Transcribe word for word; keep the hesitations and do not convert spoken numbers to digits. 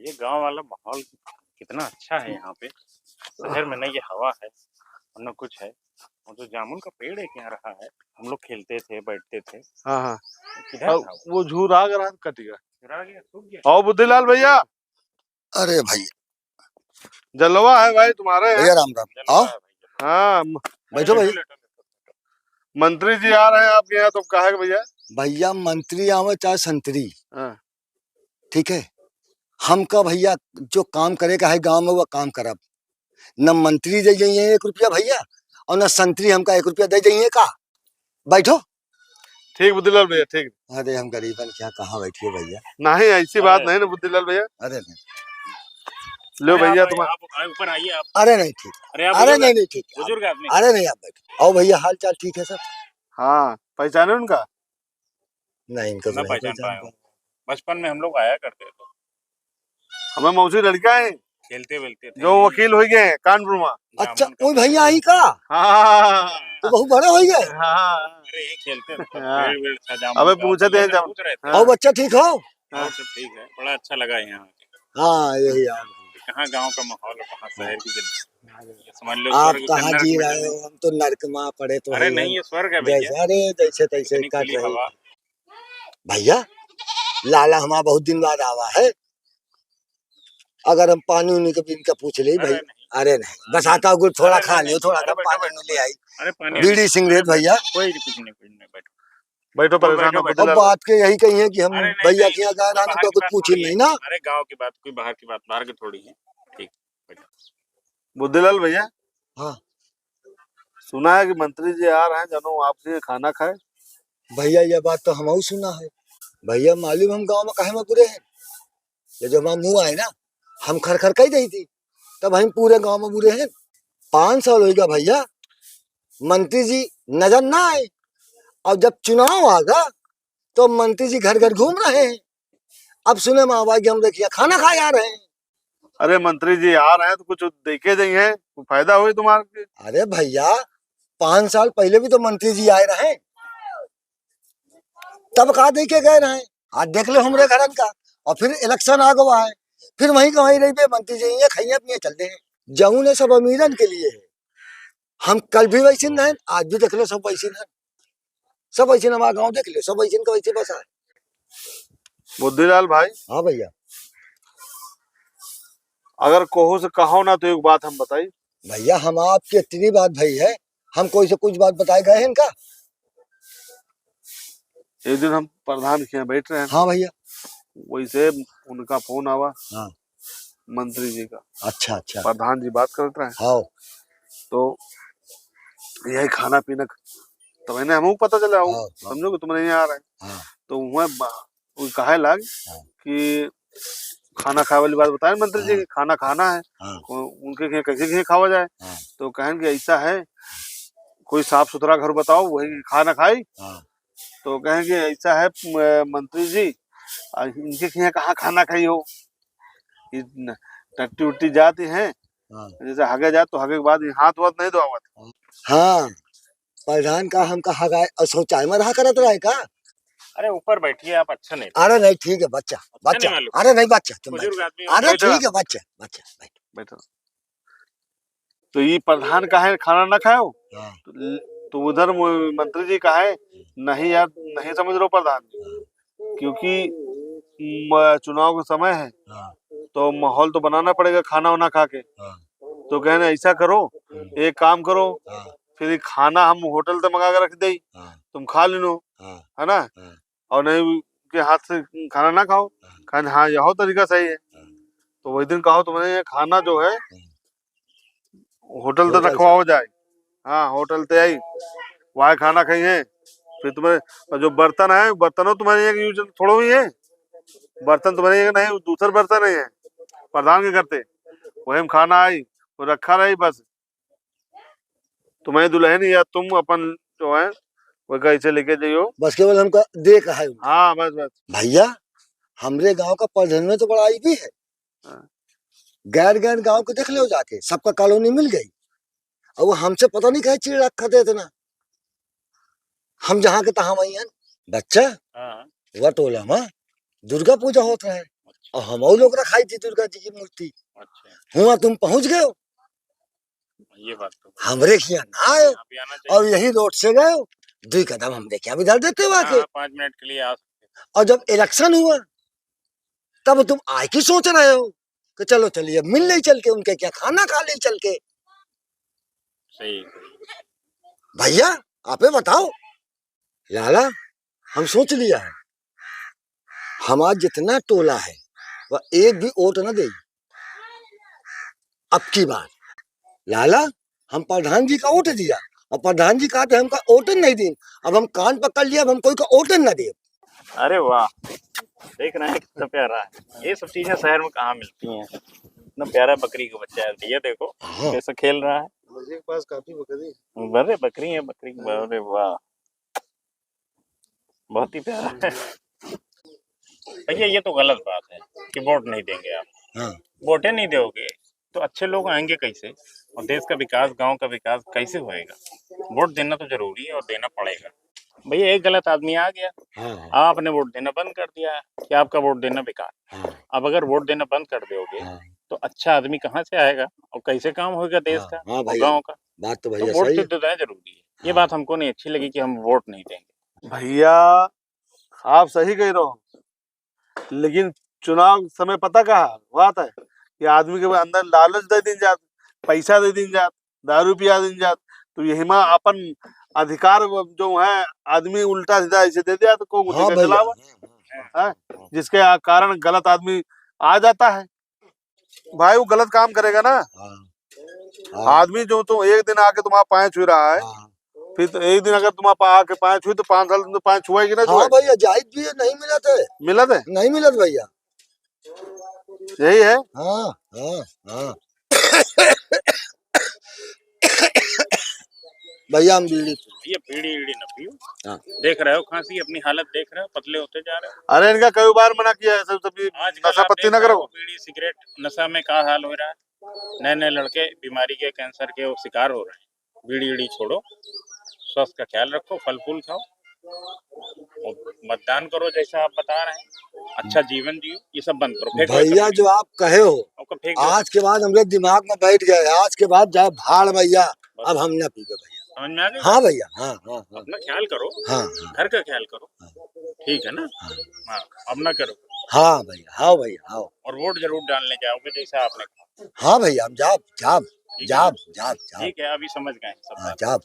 ये गांव वाला माहौल कितना अच्छा है यहाँ पे। शहर में ना ये हवा है, और ना कुछ है। और जो जामुन का पेड़ एक यहाँ रहा है, हम लोग खेलते थे, बैठते थे। हाँ, हाँ। किधर अब था वो? वो झूर आ गया, कट गया। झूर आ गया, सूख गया। आओ बुद्धिलाल भैया। अरे भाई। जलवा है भाई तुम्हारे यहाँ। भैया राम राम। जलवा आओ। है भैया। हाँ, म- बैठो भाई। लेटो, लेटो, लेटो। मंत्री जी आ रहे हैं आपके यहाँ, तो कहा है भैया? भैया, मंत्री आवे चाहे संतरी, हाँ। ठीक है, हमका भैया जो काम करे का है गांव में, वो काम करब। न मंत्री दे जाइए एक रुपया भैया, और न संतरी हमका एक रुपया दे जाइए का। बैठो। ठीक बुद्धिलाल भैया, ठीक। अरे हम गरीबन क्या कहाँ बैठिए भैया। नहीं, ऐसी बात अरे। नहीं ना बुद्धिलाल भैया। अरे नहीं। लो अरे भैया आप, तुम्हारा। आप, आप ऊपर आइए आप। अरे नहीं ठीक। अरे आप अरे ऊपर नहीं, नहीं ठीक। बुजुर्ग आदमी। अरे नहीं, आप बैठो। आओ भैया, हाल चाल ठीक है सब? हाँ, पहचाने उनका? नहीं, इनको तो ना नहीं पहचान पहचान पाए हो। पाए। बचपन में हम लोग आया करते थे। हमें मौसी लड़का है। खेलते वेलते थे। जो वकील हो गए हैं कानपुर में। अच्छा, जामुन का वो भैया आई का? हाँ। तो बहुत बड़े हो गए? हाँ। अरे, ये खेलते थे, हाँ। पेड़ वेड़ था, जामुन अबे का, पूछे थे, भैया से जाम-, पूछ रहे थे। हाँ। और बच्चा ठीक हो? हाँ। और सब ठीक है, बड़ा अच्छा लगा यहाँ आके। हाँ, यही यार। कहाँ गाँव का माहौल है, कहाँ शहर की जिंदगी। ये समझ लो, आप स्वर्ग से कहाँ नरक जी में रहे जन्म। हो? हम तो नरक में पड़े तो अरे है। नहीं, ये स्वर्ग है भैया। जैसे, अरे, जैसे तैसे इतनी काट खुली रहे। हवा। भैया, लाला हमारा बहुत दिन बाद आवा है। अगर हम पानी उनी के इनका पूछ ले अरे भाई, नहीं। अरे नहीं, बस आका गुड़ थोड़ा अरे खा नहीं, लियो, थोड़ा अरे सा बैठो, पानी बैठो, उनी ले आई। अरे पानी बीड़ी सिगरेट भैया। कोई कुछ नहीं, कुछ नहीं, बैठो। बैठो, तुम परेशान बैठो, मत हो, बैठो। अब बुद्धिलाल। बात के यही कही है कि हम अरे नहीं, भैया नहीं, के यहाँ गए बाहर रहना की तो बात कुछ पूछी नहीं, नहीं ना। अरे गाँव की बात, कोई बाहर की बात, बाहर की थोड़ी है। ठीक, बैठो। बुद्धिलाल भैया। हाँ। सुना है कि मंत्री जी आ रहे हैं, जानो आपसे खाना खाए। भैया, ये बात तो हमहू सुना है। भैया, मालूम हम गाँव में काहे में बुरे हैं? ये जो हमार मुँह आए ना, हम खर खर कह देई थी, तब हम पूरे गाँव में बुरे हैं। पाँच साल होइगा भैया, मंत्री जी नजर ना आए, और जब चुनाव आगा, तो मंत्री जी घर घर घूम रहे हैं। अब सुने में आवा कि हम देखिए खाना खाए आ रहे हैं। अरे मंत्री जी आ रहे हैं तो कुछ देखे जाइए, कुछ फायदा होई तुम्हारे। अरे भैया, पाँच साल पहले भी तो मंत्री जी आए रहे, तब का देखे गए रहे, आज देख लो हमरे घरन का, और फिर इलेक्शन आ गवा है, फिर वहीं का वहीं रहिबे, मंत्री जी ये खाइए पिए चल दे। जौन है सब अमीरन के लिए है। हम कल भी वैसे न हैं, आज भी देख लो सब वैसे न हैं, सब वैसे न, हमारा गाँव देख लो, सब वैसे न का वैसे बसा है। बुद्धिलाल भाई। हाँ भैया। अगर कोहू से कहो ना तो एक बात हम बताई। भैया, हम आपके इतनी बात भई है, हम कोई से कुछ बात बताए गए हैं इनका? एक दिन हम प्रधान के यहाँ बैठ रहे हैं। हाँ भैया। वैसे उनका फोन आवा। हाँ। मंत्री जी का। अच्छा, अच्छा। प्रधान जी बात करत रहे। हाँ। तो यही खाना पीना क-, तो मैंने हमको पता चला, वो हाँ, हाँ। समझो कि तुम्हारे यहाँ आ रहे हैं। हाँ। तो वह बा-, वो कहे लाग हाँ। कि खाना खाए वाली बात बताए मंत्री जी हाँ। कि खाना खाना है, हाँ। को-, उनके यहाँ कैसे कैसे खावा जाए। हाँ। तो कहें कि ऐसा है, कोई साफ सुथरा घर बताओ, वही खाना खाई। हाँ। तो कहें कि ऐसा है, म-, मंत्री जी, आ, इनके यहाँ कहाँ खाना खाई हो, ये न-, टट्टी उट्टी जाती हैं, हाँ। जैसे हगे जात तो हगे के बाद ये हाथ वाथ नहीं धोआवत। हाँ, प्रधान का हमका हगाए और शौचालय में रहा करत रहे का? अरे ऊपर बैठिए आप, अच्छा नहीं अरे नहीं, ठीक है, बच्चा, अच्छा बच्चा। नहीं मालूम। अरे नहीं, बच्चा, तुम बुजुर्ग बैठो। आदमी हो। अरे बैठो। ठीक है, बच्चा, बच्चा, बैठो। बैठो। तो ये प्रधान का है, खाना ना खाओ? हाँ। तो ल-, तो उधर मु-, मंत्री जी का है, नहीं यार, नहीं समझ रहे हो प्रधान जी। हाँ। क्योंकि म-, चुनाव का समय है, हाँ। तो माहौल तो बनाना पड़ेगा खाना वाना खा के। हाँ। तो कहें, "ऐसा करो, हम्म। एक काम करो, हाँ। फिर ये खाना हम होटल से मंगा के रख देई, हाँ। तुम खा लेनो, हाँ। है ना? हाँ। और नहीं उनके हाथ से खाना ना खाओ।" हाँ। कहें, "हाँ, यहो तरीका सही है।" हाँ। तो वही दिन कहो, तुम्हारे यहाँ खाना जो है, हाँ। होटल से होटल से। रखवाओ जाए। हाँ, होटल से आई, वहाँ खाना खाई है। फिर तुम्हें, और जो बर्तन है, बर्तनों तुम्हारे यहाँ यूज थोड़ो ही है, बर्तन तुम्हारे यहाँ नहीं, दूसर बर्तन ही है प्रधान के करते, वही में खाना आई, वो रखा रही बस। तुम्हें दुल्हन या तुम अपन जो है, वो कैसे लेके जाइयो। बस केवल हमका दे का है। हाँ, बस, बस। भैया, हमरे गांव का प्रधान में तो बड़ा आई भी है। हाँ। गैर गैर गांव के देख लो जाके, सबका कॉलोनी मिल गई। और वो हमसे पता नहीं कहे चिड़ रखा थे इतना। हम जहाँ के तहाँ वही हैं। बच्चा, हाँ। वह टोला में दुर्गा पूजा होत रहे। अच्छा। और हम लोग रखाई थी दुर्गा जी की मूर्ति। अच्छा। हुआ तुम पहुंच गए हो, ये बात तो हमरे हियाँ ना आए हो। यहाँ भी आना चाहिए। और यही रोड से गए हो, दुई कदम हमरे हियाँ भी धर देते हो आके। हाँ, पाँच मिनट के लिए आ सकते हो। और जब इलेक्शन हुआ, तब तुम आए की सोच रहे हो कि चलो चलिए मिल ले चल के, उनके क्या खाना खा ले चल के। सही। भैया, आपे बताओ, लाला, हम सोच लिया है, हमार जितना टोला है, वह एक भी वोट न दे। अब की बार, लाला, हम प्रधान जी का वोट दिया और प्रधान जी कहते हमका वोट नहीं दीन। अब हम कान पकड़ लिया, अब हम कोई का वोट न दे। अरे वाह, देख रहे हैं कितना प्यारा है। ये सब चीजें शहर में कहाँ मिलती हैं? इतना प्यारा बकरी का बच्चा है, ये देखो हाँ। कैसे खेल रहा है। मुझे के पास काफी बकरी है। अरे बकरी है, बकरी, हाँ। अरे वाह, बहुत ही प्यारा है। भैया, ये तो गलत बात है कि वोट नहीं देंगे आप। हाँ। वोटें नहीं दोगे तो अच्छे लोग आएंगे कैसे, और देश का विकास, गांव का विकास कैसे होएगा? वोट देना तो जरूरी है और देना पड़ेगा। भैया, एक गलत आदमी आ गया, हाँ, हाँ। आपने वोट देना बंद कर दिया है कि आपका वोट देना बेकार। हाँ। अब अगर वोट देना बंद कर दोगे, हाँ। तो अच्छा आदमी कहाँ से आएगा और कैसे काम होएगा देश हाँ, का हाँ और भैया, गांव का? बात तो तो भैया वोट सही तो है। देना जरूरी है। ये हाँ। बात हमको नहीं अच्छी लगी कि हम वोट नहीं देंगे। भैया, आप सही कह रहे हो, लेकिन चुनाव समय पता का बात है कि आदमी के अंदर लालच दे दीन जात, पैसा दे दीन जात, दारू पिया दीन जात, तो यही में अपन अधिकार जो है आदमी उल्टा सीधा ऐसे दे दिया तो को हाँ उठेगा भैया, चलावा, हाँ, हाँ, हैं? हाँ, हाँ। जिसके कारण गलत आदमी आ जाता है। भाई वो गलत काम करेगा ना। हाँ। हाँ। आदमी जो तो एक दिन आके तुम्हारा पाँव छू रहा है, हाँ। फिर तो एक दिन अगर तुम्हारा पा-, आके पाँव छू तो पाँच साल तुम तो पाँव छुआ कि ना हाँ छुआ? भैया, जाहिद भी है, नहीं मिलत है। मिलत है? नहीं मिलत भैया। यही है? हाँ, हाँ, हाँ। भैया, हम बीड़ी पी- भैया, बीड़ी, बीड़ी ना पियो। हाँ। देख रहे हो खांसी, अपनी हालत देख रहे हो, पतले होते जा रहे हो। अरे, इनका कई बार मना किया है, सब, सब ये आजकल नशा आप पत्ती देख ना रहे करो। हो, बीड़ी, सिगरेट, नशा में का हाल हो रहा है। नए नए लड़के बीमारी के, कैंसर के वो शिकार हो रहे हैं। बीड़ी, बीड़ी छोड़ो, स्वास्थ्य का ख्याल रखो, फल फूल खाओ, और मतदान करो जैसा आप बता रहे हैं, अच्छा जीवन जियो, ये सब बंद करो, फेंको ये सब भैया, बीड़ी। जो आप कहे हो, ओके, फेंक दो। आज के बाद हमरे दिमाग में बैठ गए, आज के बाद जाए भाड़ भैया, बस। अब हम ना पीबे भैया। समझ में आ गई? हाँ भैया, हाँ, हाँ, हाँ। अपना ख्याल करो, हाँ, हाँ। घर का ख्याल करो, हाँ। ठीक है ना? हाँ। हाँ, अब ना करो। हाँ भैया, हाँ भैया, हाँ। और वोट जरूर डालने जाओगे जैसा आपने कहा। हाँ भैया, हम जाब, जाब, ठीक है जाब, ना? जाब, जाब। ठीक है, अभी समझ गए सब हाँ, बात। जाब।